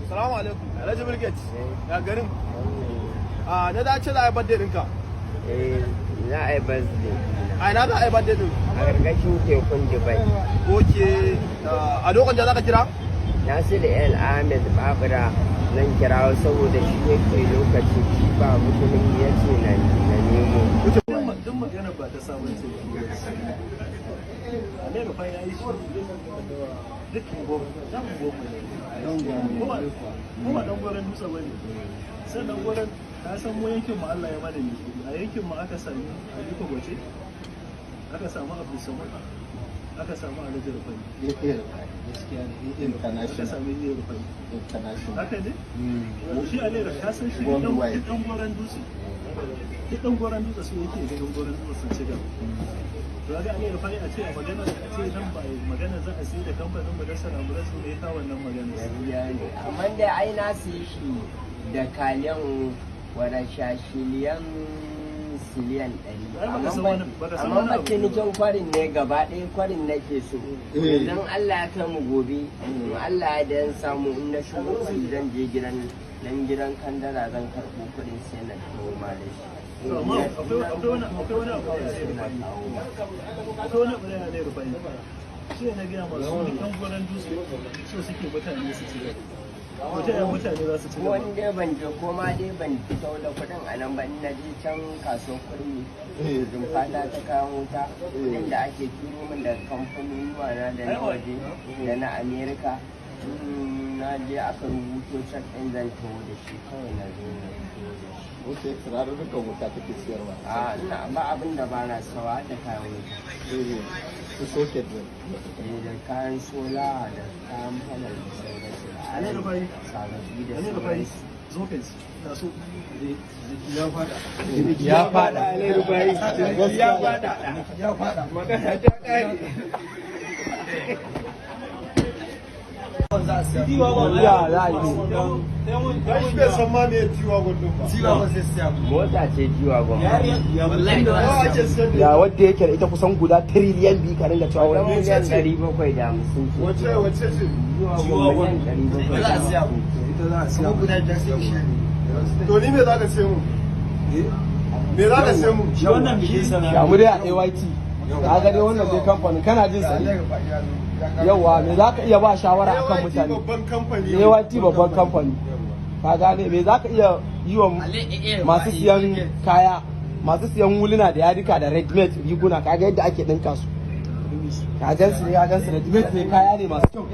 Salamu alaikum. Alhaji Bill Gates. Ya garin? A na dace za a yi birthday ɗinka. Eh, za a yi birthday. A ina za a yi birthday ɗin? A ƙarƙashin tekun Dubai. Okay. A lokacin da za ka kira? Nasiru El Ahmed Babura zan kirawo saboda shi yake lokacin shi ba mutumin ya ce na nemo. Duk magana ba ta sabon ciniki ba ce. Ali Rufai ya yi shi duk dan unguwar ne. Ko ba dan Goron Dutse ba ne. Sannan goron ka san mu yankin mu Allah ya mana ne. A yankin mu aka sami Aliko Goce, aka samu Abdul Samad, aka samu Alhaji Rufai. Aka sami Iya Rufai. Haka ne? Shi Ali Rufai ka san shi duk dan Goron Dutse. Duk dan Goron Dutse su yake ga dan Goron Dutse sun ci gaba. To ga Ali Rufai a ce a magana a ce nan ba magana za a sai da kamfanin mu da Salamura su ne ka wannan magana. Gaskiya ne. Amma dai ai na siye shi da kaliyan warashashiliyan siliyan 100. Ai, baka san baka san Amma wani ba abu. cinikin kwarin ne gaba ɗaya kwarin nake so. Idan Allah ya kai mu gobe, in Allah ya dan samu in na shigo kwari zan je gidan nan gidan kandara zan karɓo kuɗin sai na kawo ma da shi. To amma akwai wani abu da ya Na Rufai. kawo ma. Akwai wani abu da ya Rufai. Shi ne na gaya masu duk ɗan Goron Dutse so suke mutane su ci gaba. Ko ta yaya mutane za su ci Ko gaba? wani dai ban je ko ma dai ban fito da kuɗin a nan ba, in na je can kasuwar Kurmi rumfata ta kayan wuta, kuɗin da ake turo min daga kamfanonuwa na da na waje da na Amerika, in na je aka rubuto cek ɗin zan taho da shi, kawai na zo na taho da shi. Ok, turarurrukan wuta kake siyarwa? A ina ba abin da ba na sawa da kayan wuta. Eh, su socket ne? Eh, da kayan sola da kayan panel da sauransu da Ali Rufai. sababbi da Ali Rufai, sauransu. zo ka ji. Taso. Ya fada. Ya fada. Ya fada. Ya fada. Magana ta ƙare. Ya za a yi. Ai bai san ma me G-Wagon din ba. Mota ce G-Wagon. Nawa ake siyar da Ya wadda yake da ita kusan guda 2 trillion ka ringa cewa Wajen wani 750,000 ce. Wace ce? G-Wagon 750,000. To ni me za ka ce mu? Me za ka ce mu? Ga mu dai a AYT, ka ga dai wannan dai kamfanin kana jin sa ne. Yawa, me za ka iya ba shawara akan AYT mutane? babban kamfani. AYT babban kamfani, ka gane, me za ka iya yi wa masu siyan kaya, masu siyan wuluna da yadika da ready-made riguna? Ka ga yadda ake ɗinka su, ka gan su ne, ka gan su ready-made ne, kaya ne masu kyau.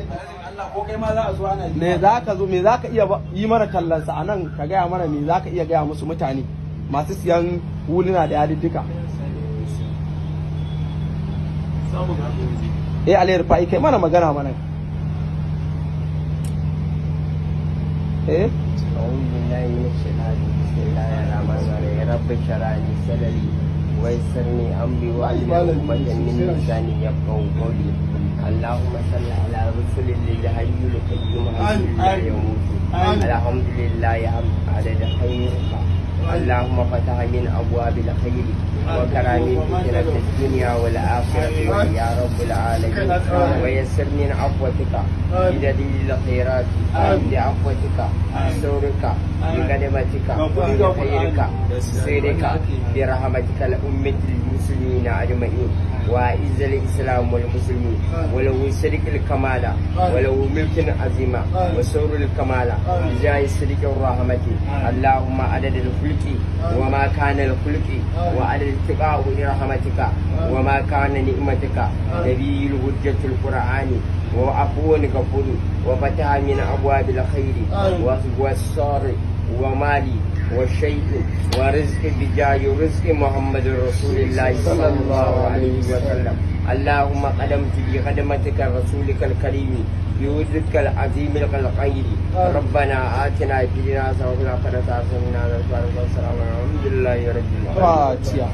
Me za ka zo, me za ka iya yi mana tallansa a nan? Ka gaya mana me za ka iya gaya musu, mutane masu siyan huluna da yadiddika. Eh, Alayar Rufa'i, kai mana magana mana, eh. أعوذ بالله من الشيطان الرجيم. بسم الله الرحمن الرحيم. رب اشرح لي صدري ويسر لي أمري واحلل عقدة من لساني يفقهوا قولي. اللهم صل على رسول الله الحي القيوم حي لا يموت. الحمد لله عدد خيرك. اللهم فتح من أبواب الخير وكرم فتنة الدنيا والآخرة يا رب العالمين، ويسر من عفوتك بدليل الخيرات، بعفوتك، بسورك، بكلمتك، بخيرك، بسيرك، برحمتك لأمة المسلمين أجمعين، وأعز الإسلام والمسلمين، ولو سرق الكمال ولو ملك عظيم وسور الكمال بجاه سرق الرحمة. اللهم عدد الخلق وما كان الخلق وعدد اتقاء لرحمتك وما كان نعمتك، نبي الحجة القرآن وعفو غفور وفتح من أبواب الخير والصار ومالي والشيء ورزق بجاه رزق محمد رسول الله صلى الله عليه وسلم. اللهم قدمت بخدمتك رسولك الكريم بوجودك العظيم الخير. ربنا آتنا في الدنيا حسنة وفي الآخرة حسنة وقنا عذاب النار. والسلام، الحمد لله رب العالمين. Fatiha.